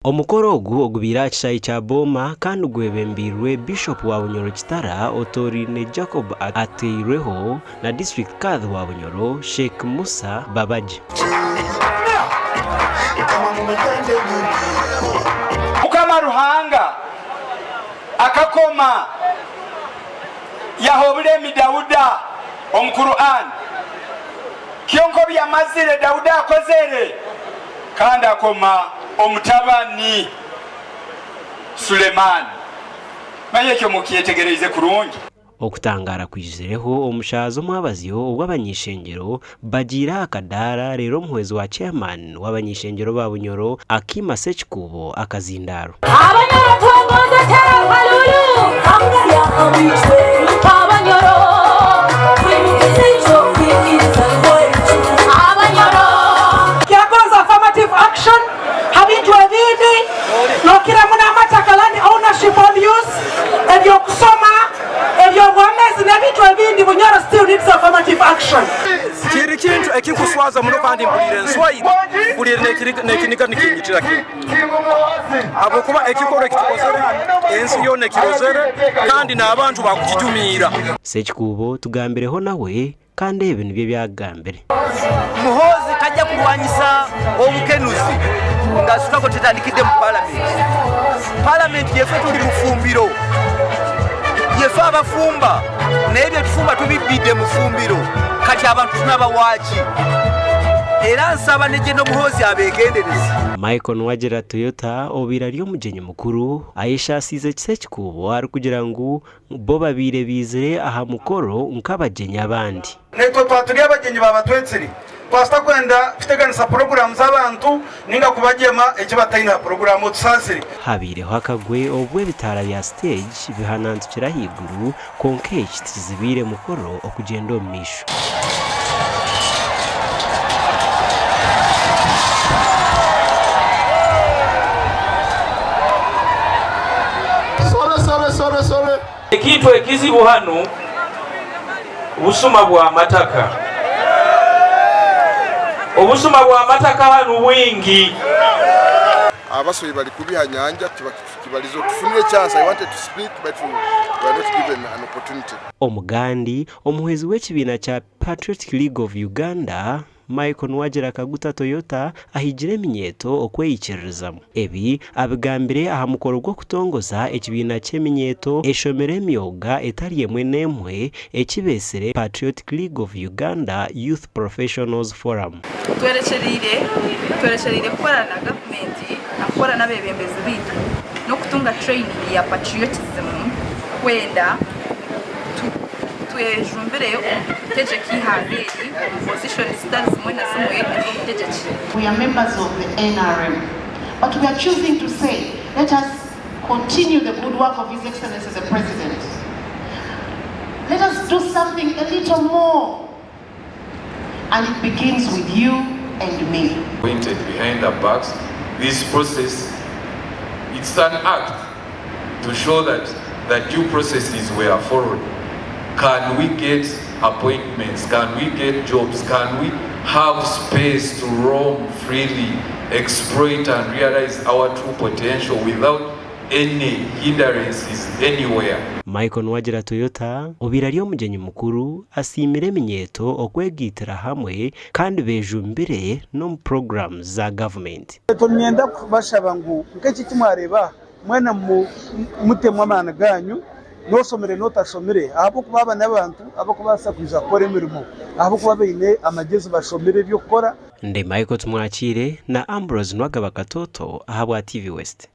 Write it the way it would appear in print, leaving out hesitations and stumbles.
Omukoro ogu ogubaire aha kishaayi kya Booma kandi gwebembeirwe Bishop wa Bunyoro Kitara otoraine Jacob ateirweho na District Kadhi wa Bunyoro Sheikh Musa Babagye. Mukama Ruhanga akakoma yaha obulemi Dauda omu Quran, kyonka obu yamazire Dauda akozere kandi akoma omutabani Sulemani. Manya ekyo mukyetegereize kurungi. Okutangaara kwijireho omu shaaha z'omwabazyo obu abany'ishengyero bagiire aha kadaara reero omuhwezi wa chairman w'abany'ishengyero ba Bunyoro Akiima Ssekikuubo akazindaarwa. Abanyoro twagonza tera akalulu Abanyoro twimukize ekyo kwikiriza kwaitu Abanyoro. Kyagonza affirmative action ha bintu ebindi nokira muno amataka, land ownership on use, ebyokusoma, ebyobwomezi nebintu ebindi Bunyoro still needs affirmative action. Kiri kintu ekikuswaza muno kandi mpuliire nswaire, mpuliire n'ekiniga nikinyitira kimu habwokuba ekikorwa ekitukozere hanu ensi yoona ekirozere kandi n'abantu bakukijumiira. Ssekikuubo tugambireho nawe Kandi ebi nibyo ebi agambire. Muhoozi tajja kulwanyisa obukenuzi nga struggle tetandikidde mu palamenti. Palamenti yefe tuli mufumbiro, yefe abafumba naye byetufumba tubibbidde mufumbiro, kati abantu tunabawaaki? Era nsaba ne General Muhoozi abegendereze. Michael Nuwagira Toyota obaire ari omugyenyi mukuru ayeshaasiize Ssekikuubo arikugira ngu Bo babaire baizire aha mukoro nk'abagyenyi abandi. Naitwe twaba turi abagyenyi baabatwetsire, twaba tutakwenda kuteganisa puroguraamu z'abantu nainga kubagyema eki bataine aha puroguraamu. Otusaasire. Habaireho akagwe obu ebitaara bya siteegi bihanantukire ahaiguru, kwonka eki tikizibiire mukoro okugyenda omu maisho. Ekintu ekizibu hanu busuma bwa mataka. Obusuma bwa mataka hanu bwingi. Abasohi bali kubi ha nyanja tibaliza otufunire chance. I wanted to speak but we were not given an opportunity. Omugandi, omuhwezi w'ekibiina kya Patriotic League of Uganda, Michael Nuwagira Kaguta Toyota ahigire eminyeeto okweyikiririzamu. Ebi abigambire aha mukoro gw'okutongoza ekibiina ky'eminyeeto eshomire emyoga etari emwe n'emwe eki beetsire Patriotic League of Uganda Youth Professionals Forum. Twerekyereire twerekyereire kukora na gavumenti na kukora n'abeebembezi baitu n'okutunga training ya patriotism kwenda ngu twejumbire omu kutegyeka eihanga eri omu positions zitari zimwe na zimwe ez'obutegyeki. We are members of the nrm but we are choosing to say let us continue the good work of His Excellency the President. Let us do something a little more and it begins with you and me. Pointed behind the backs. This process, it's an act to show that the due processes were followed. Can we get appointments? Can we get jobs? Can we have space to roam freely, exploit and realize our true potential without any hindrances anywhere? Michael Nuwagira Toyota, obaire ari omugyenyi mukuru, asiimire eminyeeto okwegaitira hamwe kandi bejumbire n'omu puroguraamu za gavumenti. Baitu niinyenda kubashaba ngu nk'eki eki mwareeba aha, mwena mutemu amaani gaanyu, n'oshomire n'otashomire, ahabw'okuba aba n'abantu abarikubaasa kwija kukora emirimo, ahabw'okuba baine amagyezi bashomire eby'okukora. Ndi Michael Tumwakiire na Ambrose Nwagaba Katoto ahabwa TV West.